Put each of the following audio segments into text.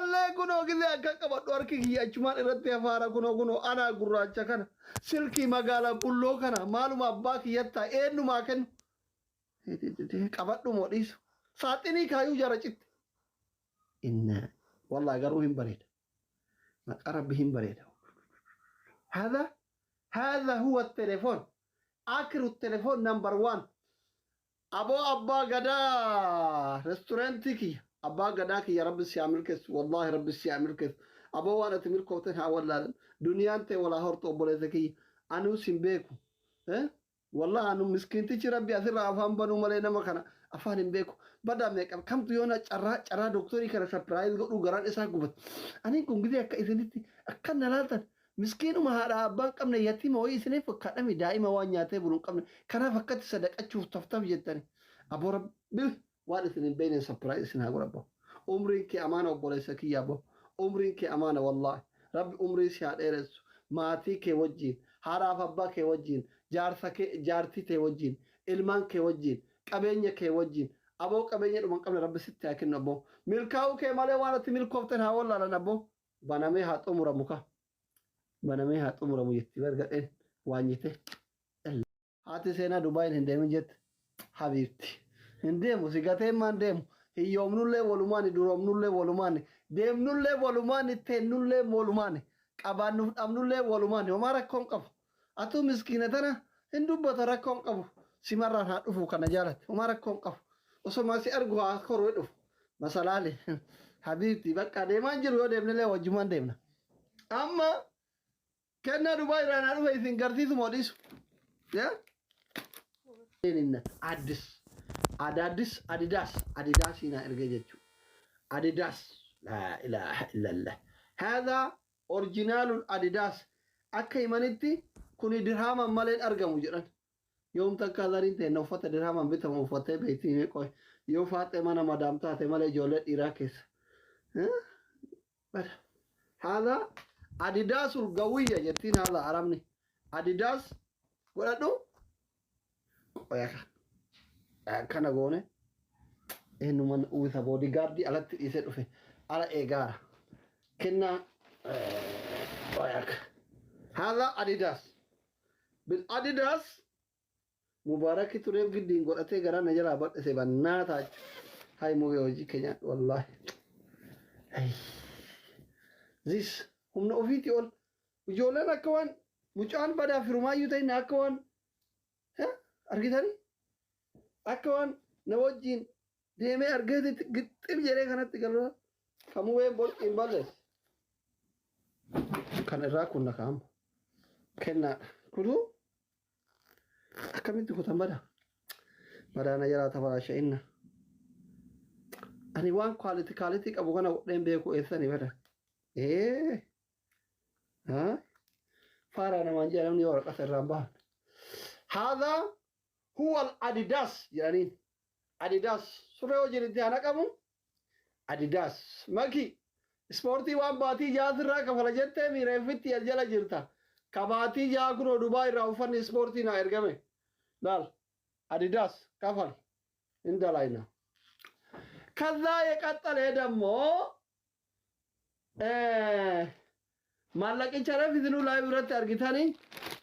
Ammallee kunoo gizee akka qabadhu harki kiyya achumaan irratti hafaara. Kunoo kunoo anaa gurraacha kana, silkii magaalaa bulloo kana, maaluma abbaa kiyyattaa eenyumaa kennu qabadhu moo dhiisu? Saaxinii kaayuu jara citte. Inna wallahi garuu hin bareeda, maqaa Rabbi hin bareeda. هذا هو التليفون، آخر التليفون number one. Aboo, abbaa gadaa restaurantii kiyya, abbaa gadaa kiyya, Rabbi si haa milkeessu. Wallaahi Rabbi si haa milkeessu. Aboo, waan ati milkooftan haa wallaalan. Duniyaan ta'e walaa hortu. Obboleessa kiyya, anuu sin beeku. Wallahi anu miskiintichi Rabbi asirraa afaan banuu malee nama kana afaan hin beeku. Badaa meeqa kamtu yoona carraa carraa dooktorii kana surprise godhuu garaan isaa gubata. Aniin kun gizee akka isinitti akkan na laaltan miskiinuma haadha abbaan qabne, yatiima wayii isiniif fakkaadhami, daa'ima waan nyaatee bulu hin qabne. Kanaaf akkatti sadaqachuuf taftaf jettani. Aboo, Rabbi waan isin hin beekne surprise isin haa godhu. Umriin kee amaana, obboleessa kiyya. Aboo, umriin kee amaana. Wallaahi Rabbi umrii si haa dheeressu, maatii kee wajjiin, haadhaaf abbaa kee wajjiin, jaarsa kee, jaartii tee wajjiin, ilmaan kee wajjiin, qabeenya kee wajjiin. Aboo, qabeenya dhuma hin qabne Rabbi sitti haa kennu. Aboo, milkaa'uu kee malee waan ati milkooftan haa wallaalan. Aboo, banamee haa xumuramu ka, banamee haa xumuramu jetti bargadheen waanyite. Haati seenaa Dubaayin hin deemin jette. Habiibti, hin deemu, si gateen maan deemu? Hiyyoomnullee walumaani, duroomnullee walumaani, deemnullee walumaani, teennullee walumaani, qabaannuuf dhabnullee walumaani. Homaa rakkoon qabu. Atuu miskiina tana hin dubbata, rakkoon qabu. Simarraan haa dhufu kana jaalatte, homaa rakkoon qabu. Osoma si argu haa koree dhufu. Masalaale habiibti, bakka deemaan jiru yoo deemnellee wajjumaan deemna. Amma kennaa Dubaay irraa naa dhufe isin garsiisu moo dhiisu? Yaa? Addis Adaadis Adidas, Adidas naa ergee jechuudha. Adidas, laa ilaaha illallah. Haadha originalul Adidas akka himanitti kuni dirhaamaan malee hin argamu jedhan. Yoom takka zariin ta'e uffata dirhaamaan bitamu uffattee beektii? Mee qoy, yoo faaxee mana madaam taate malee ijoollee dhiiraa keessa. Bada. Haadha Adidaasul gawiyya jettiin, haadha Arabni. Adidas godhadhu. Qoya akkana goone eenyuman uwwisa bodyguardii alatti dhiisee dhufe ala eegaara. Kennaa qoya haadha Adidas. Bil Adidas Mubaaraki tureef giddiin godhatee garaa na jalaa bal'ise bannaa taachu. Hay mubee, hojii keenya wallaahi. This humna ofiitii ol. Ijoolleen akka waan mucaan badaa firumaayyuu ta'in akka waan argitanii, akka waan na wajjiin deemee argeetitti gixxim jedhee kanatti galu kamubeen bolqiin balleesse. Kan irraa kun na kaa'ama. Kennaadha. Kunuu akkamitti kutan bada? Badaana jalaa tabaraasha'inna. Ani waan quality quality qabu kana godheen beeku eessani bada? Ee. Haa? Faaraa namaan jedha namni yoo waraqata irraan bahan. Haadha huwa Adidas jedhaniin. Adidas surree wajjin itti haa naqamu. Adidas maki ispoortii waan baatii 6 sirraa kafala jettee miireeffitti as jala jirta. Ka baatii 6 kunoo Dubaa irraa uffanni ispoortii naa ergame. Laal, Adidas kafal hin dalayna. ከዛ የቀጠለ ደግሞ maallaqicha reef isinuu live irratti argitanii,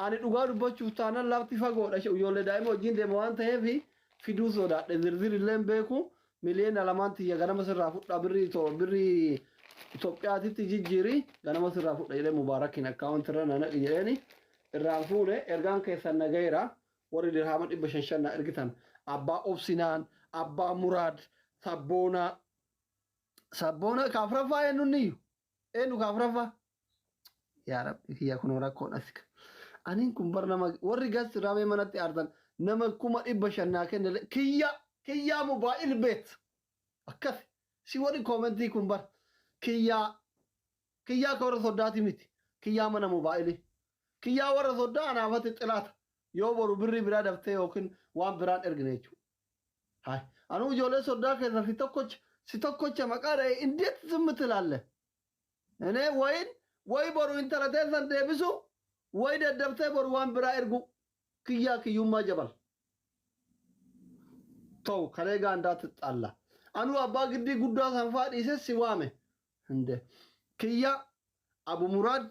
ani dhugaa dubbachuuf taanaan lafti fagoodha, ijoollee daa'ima wajjin deema waan ta'eef fiduu sodaadhe. Zirzir illee hin beeku. Miliyoona 2n tiyya ganama sirraa fudha, birrii birrii Itoophiyaatitti jijjiiri, ganama sirraa fudha jedhee Mubaarakiin account irra na naqi jedheeni irraan fuune. Ergaan keessan nagayeera. Warri dirhaama dhibba shan shan na ergitan, abbaa obsinaan, abbaa Muraad, sabboonaa sabboona kaafraffaa, eenyuun iyyu, eenyu kaafraffaa? Yaa Rabbi kiyya, kunoo rakkoon as. Aniin kun bar nama warri gas raamee manatti aartan nama 500,000 naa kenne kiyya kiyyaa mobaayil beet akkas si warri commentii kun bar kiyyaa kiyyaa ka warra soddaati miti, kiyyaa mana mobaayilii, kiyyaa warra soddaa anaafatti xilaata yoo boru birrii biraa daftee yookiin waan biraan ergine jechuudha. Hai, anuu ijoollee soddaa keessa si tokkocha, si tokkocha maqaa dha'e እንዴት ዝም ትላለህ? እኔ ወይን ወይ boru intala teessan deebisu way daddaftee boru waan biraa ergu. Kiyyaa kiyyummaa jabal ta'u kalee gaandaa tixxaalla. Anuu abbaa giddii guddaa san faa dhiise si waame. Hinde. Kiyya Abu Muraad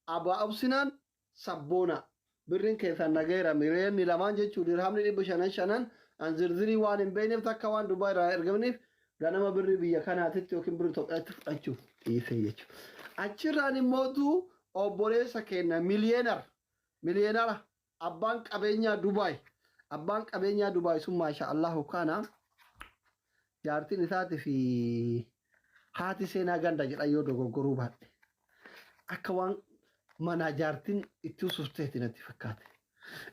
Abu Absinaan sabboona. Birriin keessan nageera miliyoonni lamaan jechuu dirhamni 500 5 an zirzirii waan hin beekneef takka waan Dubaay irraa ergamaniif ganama birrii biyya kanaatitti yookiin birrii Itoophiyaatti fudhachuuf dhiisee jechuudha. Achirraan immootu obboleessa keenya millionaire abbaan qabeenyaa Dubaay, abbaan qabeenyaa Dubaay sun, maasha Allahu, kana jaartiin isaatii fi haati seenaa ganda jedhan yoo dogoggoruu baadhe akka waan manaa jaartiin itti usufteeti natti fakkaate.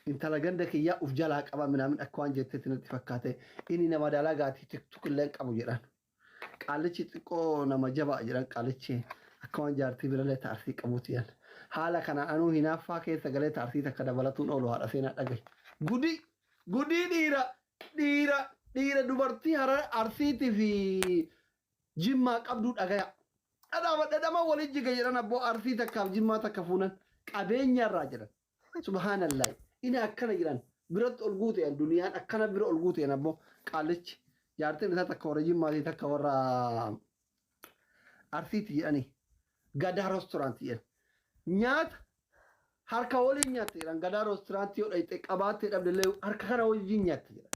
Intala ganda kiyyaa uf jalaa qaba minaamin akka waan jetteeti natti fakkaate. Inni nama dalagaatii TikTok illee qabu jedhan. Qaalichi xiqqoo nama jabaa jedhan, qaalichi akka waan jaartii birallee taarsii qabuuti jedhan. Haala kanaan anuu hinaaffaa keessa galee taarsii takka dabalatuun oolu haadha seenaa dhagaye. Gudii gudii dhiira dubartii hara arsiitii fi jimmaa qabduu dhagaya. Dhadhaama dhadhama waliin jiga jedhan abboo, arsii takkaaf jimmaa takka fuunan qabeenya irraa jedhan. Subhaanallah. Inni akkana jedhan biratti ol guuteen duniyaan akkana bira ol guuteen abboo, qaalichi jaartiin isaa takka warra jimmaatii takka warra arsiiti jedhanii Gadaa restaurantii jedhan. Nyaata harka waliin nyaatte jedhan. Gadaa restaurantii yoo dhayxe qabaattee dhabdellee harka kana wajjin nyaatte jedhan.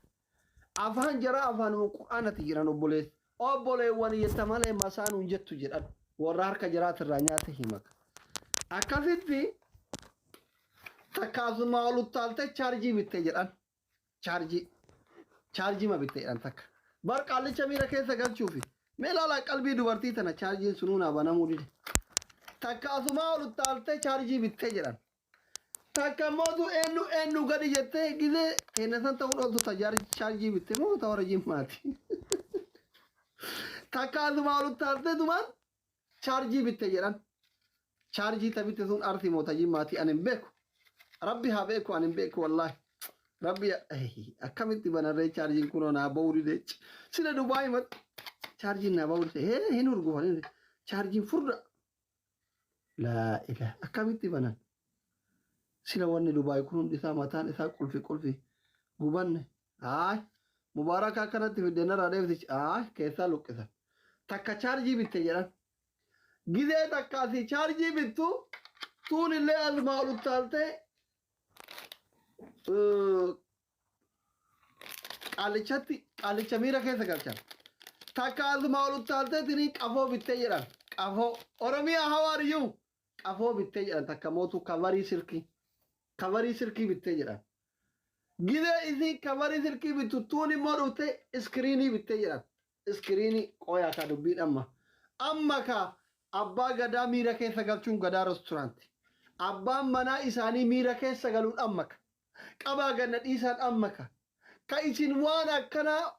Afaan jaraa afaanuma quraanati jedhan obboleessi. Obboleewwan jetta malee masaanuun jettu jedhan, warra harka jaraatirraa nyaate himaka. Akkasitti takkaasuma ol uttaaltee chaarjii bitte jedhan. Chaarjii. Chaarjii ma bitte jedhan takka. Bar qaallicha miira keessa galchuufi. Mee ilaalaa qalbii dubartii tana, chaarjiin sunuu naa banamuu dide. Takka asumaa ol uttaaltee chaarjii bittee jedhan. Takka mootu eenyu eenyu gadi jettee gizee teenne san ta'uun ooltu ta chaarjii bitte moo ta warra jimmaati. Takka asumaa ol uttaaltee tumaan chaarjii bitte jedhan. Chaarjii ta bitte sun arsii moo ta jimmaati ani hin beeku. Rabbi haa beeku, ani hin beeku wallaahi. Rabbi akkamitti banarree, chaarjiin kunoo naa ba'uu dide. Sila Dubaay mat chaarjiin naa ba'uu dide. Hee, hin urgufan chaarjiin furda. Laa ilaa, akkamitti banan? Sila wanni Dubaay kun hundi isaa mataan isaa qulfi qulfi gubanne. Haay, Mubaaraka akkanatti fidde narraa deebisichi. Haay, keessaa luqqisan. Takka chaarjii bitte jedhan. Gizee takka asii chaarjii bittu tuun illee asumaa ol uttaaltee qaalichatti qaalicha miira keessa galchan. Takka asumaa ol uttaaltee tinii qafoo bittee jedhan. Qafoo. Oromiyaa, how are you? Qafoo bittee jedhan, takka mootu coverii silkii. Coverii silkii bittee jedhan. Gizee isii coverii silkii bittu tuun immoo dhuftee screenii bittee jedhan. Screenii qoyaa ka dubbiin amma. Amma ka abbaa gadaa miira keessa galchuun Gadaa restaurantii. Abbaan manaa isaanii miira keessa galuun amma ka. Qabaa ganna dhiisaan amma ka. Ka isin waan akkanaa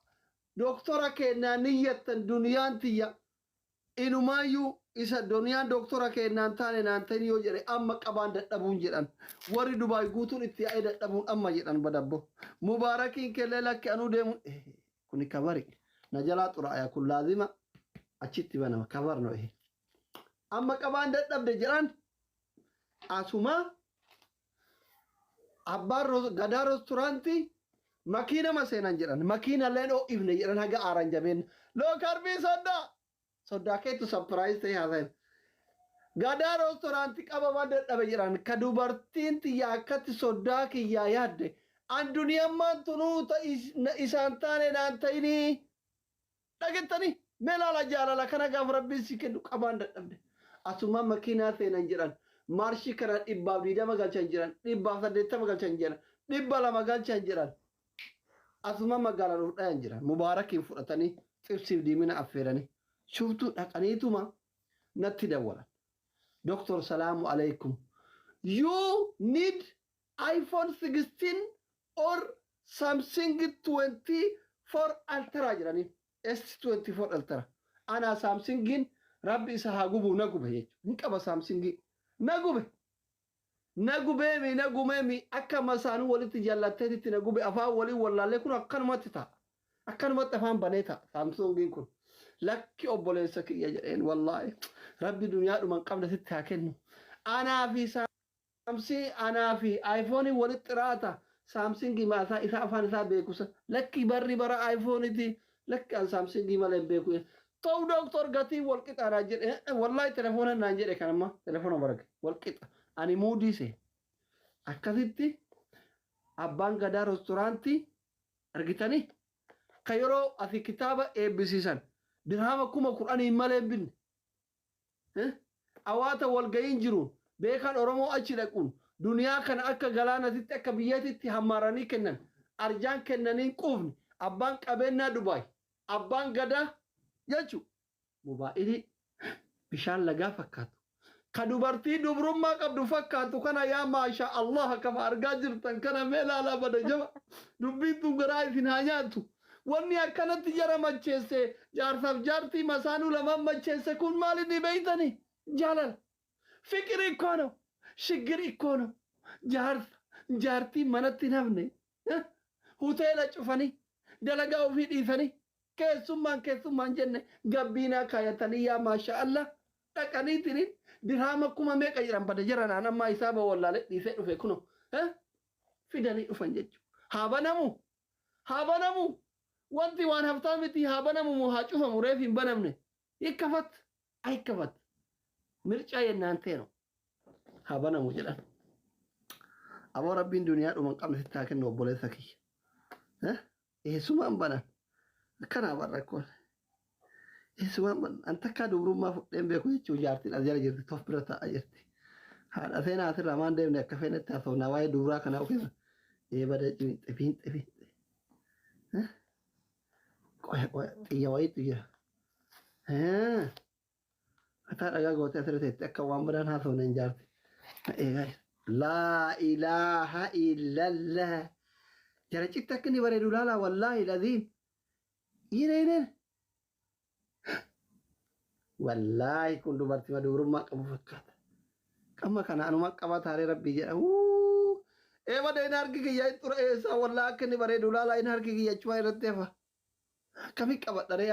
doktora kennaa niyyattan, duniyaan tiyya inumaayyuu isa duniyaan doktora kennaan taane naan ta'in yoo jedhe amma qabaan dadhabuun jedhan. Warri Dubaay guutuun itti yaa'ee dadhabuun amma jedhan badabbo. Mubaarakiin kellee lakki anuu deemuun kuni coverii na jalaa xuraa'aya, kun laazima achitti banama, cover no. Amma qabaan dadhabde jedhan, asuma abbaan Gadaa restaurantii makiina ma seenan jedhan, makiina illee dho'ifne jedhan haga aaran jabeen lookarbii soddaa soddaa keetu surprise ta'e haasayan. Gadaa restaurantii qabaman dadhabe jedhan, ka dubartiin tiyya akkatti soddaa kiyyaa yaadde an duniyammaan tunuu isaan taane naan ta'inii dhagettanii. Mee laala jaalala kana, gaafa rabbiin si kennu qabaan dadhabde. Asuma makiinaa seenan jedhan, maarshii kana 120 galchan jedhan, 180 galchan jedhan, 200 galchan jedhan. Asuma magaalaa nuuf dhayan jiran, mubaarakiin fudhatanii xibsiif diimina affeeranii shuftuu dhaqaniituma natti dawwalan. Doktor, salaamu alaikum. You need iPhone 16 or Samsung 24 Ultra jedhanii, S24 Ultra. Ana Samsungiin rabbi isa haa gubu, na gube jechuudha. Hin qaba Samsungii. Na gube. Na gubeemi, na gumeemi, akka masaanuu walitti jallatteetitti na gube, afaan waliin wallaallee kun akkanumatti ta'a. Akkanumatti afaan banee ta'a Samsungiin kun. Lakki obboleessa kiyya jedheen, wallaahi rabbi duniyaadhuma hin qabne sitti haa kennu. Anaa fi Samsung, anaa fi iPhone walitti xiraata. Samsungii maasaa isaa afaan isaa beekusa. Lakki barri bara iPhoneiti. Lakki an Samsungii malee hin beeku. Ta'u dooktor gatii wal qixa naan jedhe wallaahi telefoona naan jedhe kan amma telefoona barage wal qixa ani muudii see akkasitti abbaan gadaa restoraantii argitanii ka yeroo asi kitaaba eebbisiisan dirhama 10,000 malee hin binne. Awaata walga'iin jiruun beekan Oromoo achi dhaquun duniyaa kana akka galaanatitti akka biyyatitti hammaaranii kennan arjaan kennanii hin quufne abbaan qabeennaa Dubaay abbaan gadaa jechu mobaa'ilii bishaan lagaa fakkaatu ka dubartii dubrummaa qabdu fakkaatu kana yaa maasha Allah kama argaa jirtan kana mee laalaa bada jaba dubbiin tun garaa isin haa nyaattu wanni akkanatti jara macheesse jaarsaaf jaartii masaanuu lamaan macheesse kun maal inni beeytani jaalala fiqir እኮ ነው ሽግር እኮ ነው jaarsa jaartii manatti hin hafne hoteela cufanii dalagaa ofii dhiisanii keessummaan keessummaan jenne gabbiinaa kaayatanii yaa maasha Allah dhaqaniitiniin dirhaama kuma meeqa jedhan bada jara naan ammaa isaaba wallaale dhiisee dhufe kuno fidanii dhufan jechuudha. Haa banamu haa banamu wanti waan haftaa miti haa banamu moo haa cufamu reef hin banamne ይከፈት አይከፈት ምርጫ የእናንተ ነው። haa banamu jedhan. Aboo rabbiin duniyaa dhuma hin qabne sitti haa kennu obboleessa kiyya. Eessumaan banan akkanaa barrakkoon. Eessumaan banan an takkaa dubrummaa fudheen beeku jechuun jaartiin as jala jirti tof bira taa'aa jirti. Haadha seenaa asirraa maan deemne akka feenetti haasofnaa waa'ee dubraa kanaa keessa. Eebada xifiin xifiin. Qoya qoya xiyya wayiitu jira. Mataa dhagaa gootee asirra teetti akka waan badaan haasofne hin jaarti. Eegaa laa ilaaha illallah. Jara citti akka inni bareedu laalaa wallaahi laziim. Ireeneen. Wallaahi kun dubartii dubrummaa qabu fakkaata. Qamma kana anuma qaba taaree rabbii jedha. Eebada inni harki kiyya xura eessaa wallaahi akka inni bareedu laalaa inni harki kiyya achuma irratti hafa. Akkami qabadharee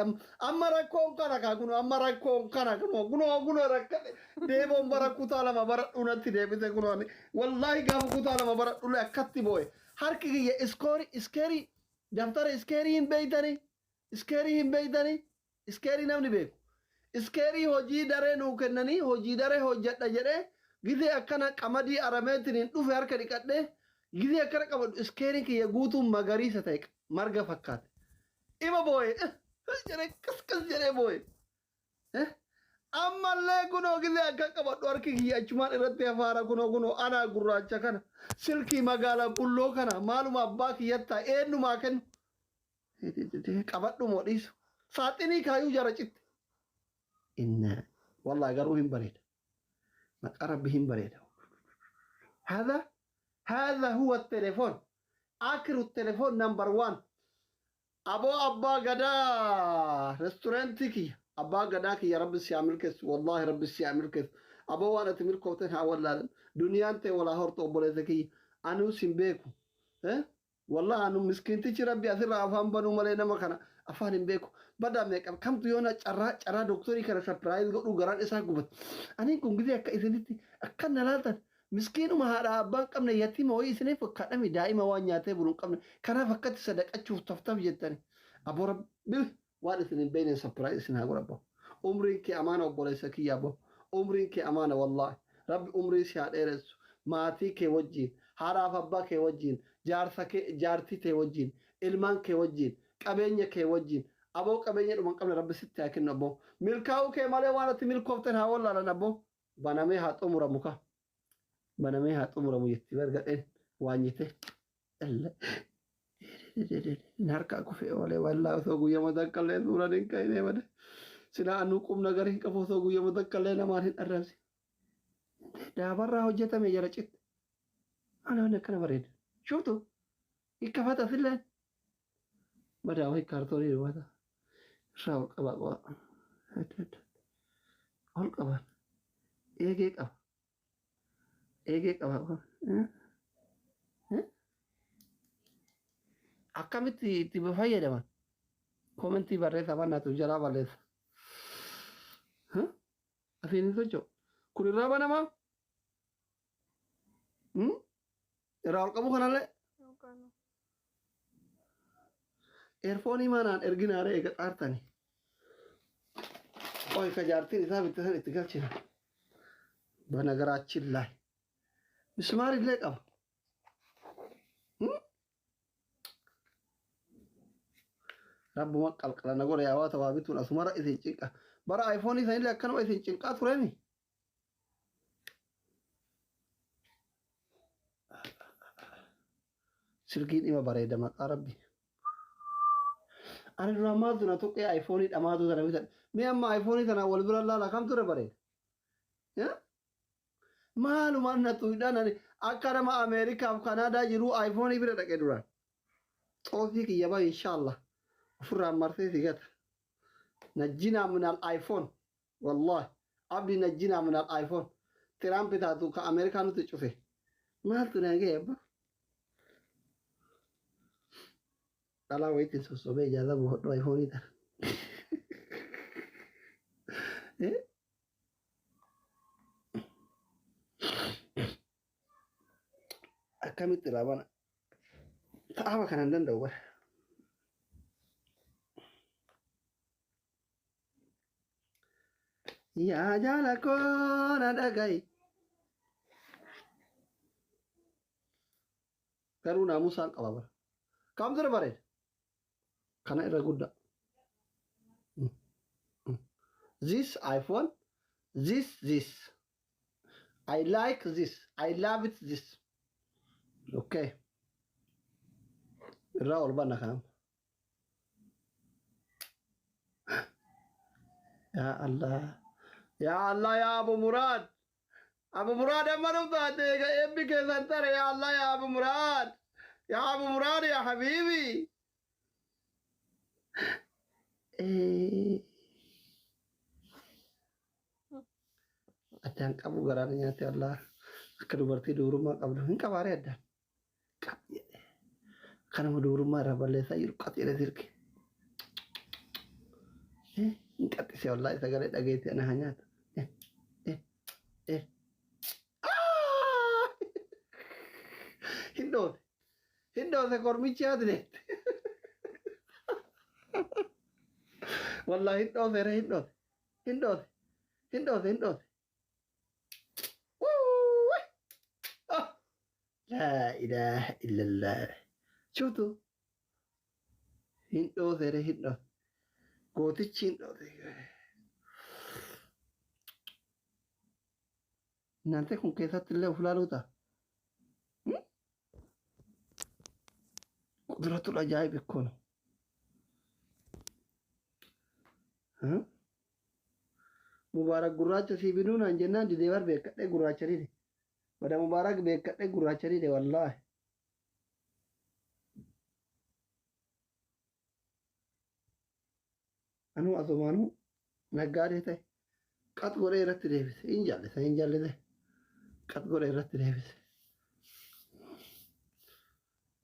amma rakkoon kana kaa kunoo amma rakkoon kana kunoo kunoo kunoo rakkate deeboon bara kutaa lama bara dhunatti deebite kunoo ani wallaahi gaafa kutaa lama bara dhule akkatti boo'e harki kiyya iskoorii iskeerii daftara iskeerii hin beeytanii iskeerii hin beeytanii iskeerii namni beeku iskeerii hojii daree nuu kennanii hojii daree hojjedha jedhee gizee akkana qamadii arameetiin hin dhufe harka dhiqadhee gizee akkana qabadhu iskeeriin kiyya guutuun magariisa ta'e marga fakkaate. Ima boo'e jedhee qas jedhee boo'e. Ammallee kunoo gizee akka qabadhu harki kiyya achumaan irratti hafaara kunoo kunoo anaa gurraacha kana silkii magaalaa bulloo kana maaluma abbaa kiyyattaa eenyumaa kennu qabadhu moo dhiisu saaxinii kaayuu jara citte. Inna wallahi garuu hin bareeda maqaa rabbi hin bareeda. هذا هذا هو التليفون آخر التليفون number 1 aboo abbaa gadaa restoraantii kiyya abbaa gadaa kiyya rabbi si haa milkeessu wallaahi rabbi si haa milkeessu aboo waan ati milkooftan haa wallaalan duniyaan ta'e walaa hortu obboleessa kiyya anuu sin beeku wallahi anu miskiintichi rabbi asirraa afaan banuu malee nama kana afaan hin beeku badaa meeqa kamtu yoona carraa carraa doktorii kana surprise godhuu garaan isaa gubata aniin kun gizee akka isinitti akka na laaltan miskiinuma haadha abbaan qabne yatiima wayii isiniif fakkaadhami daa'ima waan nyaatee bulu hin qabne kanaaf akkatti sadaqachuuf taftaf jettani aboo rabbi waan isin hin beekne surprise isin haa godhu umriin kee amaana obboleessa kiyya aboo umriin kee amaana wallaahi rabbi umrii si haa dheeressu maatii kee wajjiin haadhaaf abbaa kee wajjiin jaarsa kee jaartii tee wajjiin ilmaan kee wajjiin qabeenya kee wajjiin aboo qabeenya dhuma hin qabne rabbi sitti haa kennu aboo milkaa'uu kee malee waan ati milkooftan haa wallaalan aboo banamee haa xumuramu ka banamee haa xumuramu jetti bargadheen waanyite harkaa kufee oolee wallaa osoo guyyama takkallee suuraan hin ka'ine malee silaa anuu qubna gara hin qabu osoo guyyama takkallee namaan hin arrabsi daabarraa hojjetame jara citte ana wanni akkana bareeda shuftu ikkafata silleen badaa wayi kaartoonii dubata irraa ol qabaa qo'a ol qaban eegee qaba eegee qaba akkamitti itti fayyadaman koomentii barreessa bannaatu jalaa balleessa asiin hin socho'u kun irraa banamaa irraa ol qabu kanallee eerfoonii manaan erginaare eega xaartani. Qoy ka jaartiin isaa bitte san itti galchina. በነገራችን ላይ ምስማር illee qaba. Rabbuma qalqala na godhe yaa waa tawaa bituun asumara isin cinqa. Bara iPhone sanillee akkanuma isin cinqaa turemi. Silkiin dhima bareeda maqaa rabbi. Ani duraan maaltu na tuqee iPhone dhamaatu sana bitadhe. Mee amma iPhone sana wal bira laala kamtu irra bareeda? Maalumaan na tuqidhaan ani akka nama Ameerikaaf Kanaadaa jiru iPhone bira dhaqe duraan. Xoofii kiyya bahu inshaallah. Ofirraan marsee si gata. Najjinaa minal iPhone. Wallahi. Abdi najjinaa minal iPhone. Tiraamp taatu ka Ameerikaa nuti cufe. Maaltu na ga'e abba? Dhalaa wayiitiin sossobee ijaaza buufadhu iPhone tana. Akkamitti irraa bana? Ta'aaba kana hin danda'u bara. Yaa jaala koo na dhaga'i. Garuu naamusaan qaba bara. Kamtu irra bareeda? Kana irra guddaa. This iPhone, this, this. I like this. I love it this. Okay. Irraa ol banna kanam. Yaa Allah. Yaa Allah yaa Abu Muraad. Abu Muraad amma dhuftaate eega eebbi keessan tare yaa Allah yaa Abu Muraad. Yaa Abu Muraad yaa Habiibi. Addaan qabu garaan nyaate Allah. Akka dubartii dubrummaa qabdu hin qabaaree addaan. Qab jedhe. Akka nama dubrummaa irraa balleessaa jiru qat jedhe silki. Hin qaxxise wallaahi sagalee dhageetti ana haa nyaatu. Hin dhoote. Hin dhoote kormichi haati deette. Wallaahi hin dhoote re hin dhoote. Hin dhoote. Hin dhoote hin dhoote. Wuuwwi! Ah! Laa ilaaha illallah. Shuftu? Hin dhoote re hin dhoote. Gootichi hin dhoote. Naante kun keessatti illee of laaluu ta'a. Qudratul ajaa'ib ikkoo. Mubaarak gurraacha sii binuu naan jennaan didee bar beekadhee gurraacha dide. Bada Mubaarak beekadhee gurraacha dide wallaahi. Anuu asumaanuu naggaadee ta'e qat godhee irratti deebise. Hin jallise hin jallise. Qat godhee irratti deebise.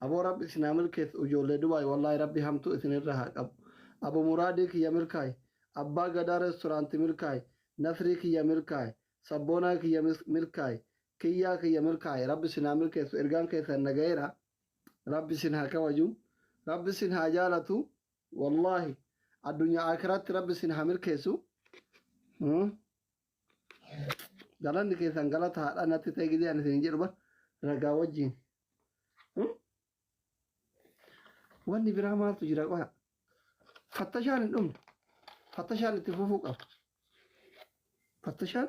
Aboo rabbi isin haa milkeessu ijoollee Dubaay wallaahi rabbi hamtuu isin irra haa qabu. Abu Muraadii kiyya milkaa'i. Abbaa Gadaa reesturaantii milkaa'i. Nasrii kiyya milkaa'i. Sabboonaa kiyya milkaa'i. Kiyyaa kiyya milkaa'i. Rabbi isin haa milkeessu. Ergaan keessan nagayeera. Rabbi isin haa kabaju. Rabbi isin haa jaalatu. Wallaahi addunyaa akiraatti rabbi isin haa milkeessu. Galanni keessan galata haadha natti ta'e gidee ani isin jedhu bar ragaa wajjin. Wanni biraa maaltu jira qoya? Fattashaan hin dhumne. Fattashaan itti fufuu qaba. Fattashaan